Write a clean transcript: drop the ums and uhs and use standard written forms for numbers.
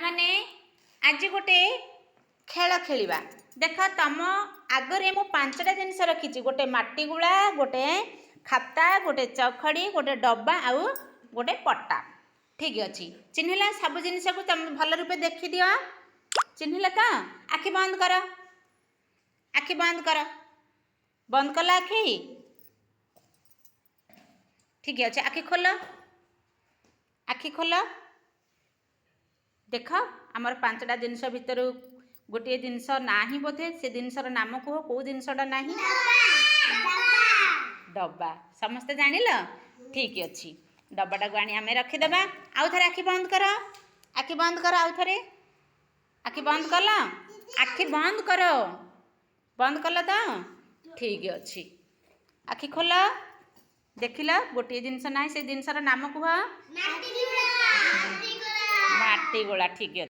ପିଲାମାନେ, ଆଜି ଗୋଟେ ଖେଳ ଖେଳିବା। ଦେଖ, ତମ ଆଗରେ ମୁଁ ପାଞ୍ଚଟା ଜିନିଷ ରଖିଛି। ଗୋଟେ ମାଟି ଗୁଳା, ଗୋଟେ ଖାତା, ଗୋଟେ ଚଖଡ଼ି, ଗୋଟେ ଡବା ଆଉ ଗୋଟେ ପଟା। ଠିକ୍ ଅଛି? ଚିହ୍ନିଲା ସବୁ ଜିନିଷକୁ? ତମେ ଭଲ ରୂପେ ଦେଖିଦିଅ। ଚିହ୍ନିଲ ତ? ଆଖି ବନ୍ଦ କର, ଆଖି ବନ୍ଦ କର। ବନ୍ଦ କଲ ଆଖି? ଠିକ୍ ଅଛି, ଆଖି ଖୋଲ, ଆଖି ଖୋଲ। ଦେଖ, ଆମର ପାଞ୍ଚଟା ଜିନିଷ ଭିତରୁ ଗୋଟିଏ ଜିନିଷ ନାହିଁ ବୋଧେ। ସେ ଜିନିଷର ନାମ କୁହ, କେଉଁ ଜିନିଷଟା ନାହିଁ? ଡବା। ସମସ୍ତେ ଜାଣିଲ? ଠିକ୍ ଅଛି, ଡବାଟାକୁ ଆଣି ଆମେ ରଖିଦେବା। ଆଉ ଥରେ ଆଖି ବନ୍ଦ କର, ଆଖି ବନ୍ଦ କର। ଆଉ ଥରେ ଆଖି ବନ୍ଦ କଲ? ଆଖି ବନ୍ଦ କର। ବନ୍ଦ କଲ ତ? ଠିକ୍ ଅଛି, ଆଖି ଖୋଲ। ଦେଖିଲ, ଗୋଟିଏ ଜିନିଷ ନାହିଁ। ସେ ଜିନିଷର ନାମ କୁହ। ମାଟି ଗୋଳା। ଠିକ୍ ଅଛି।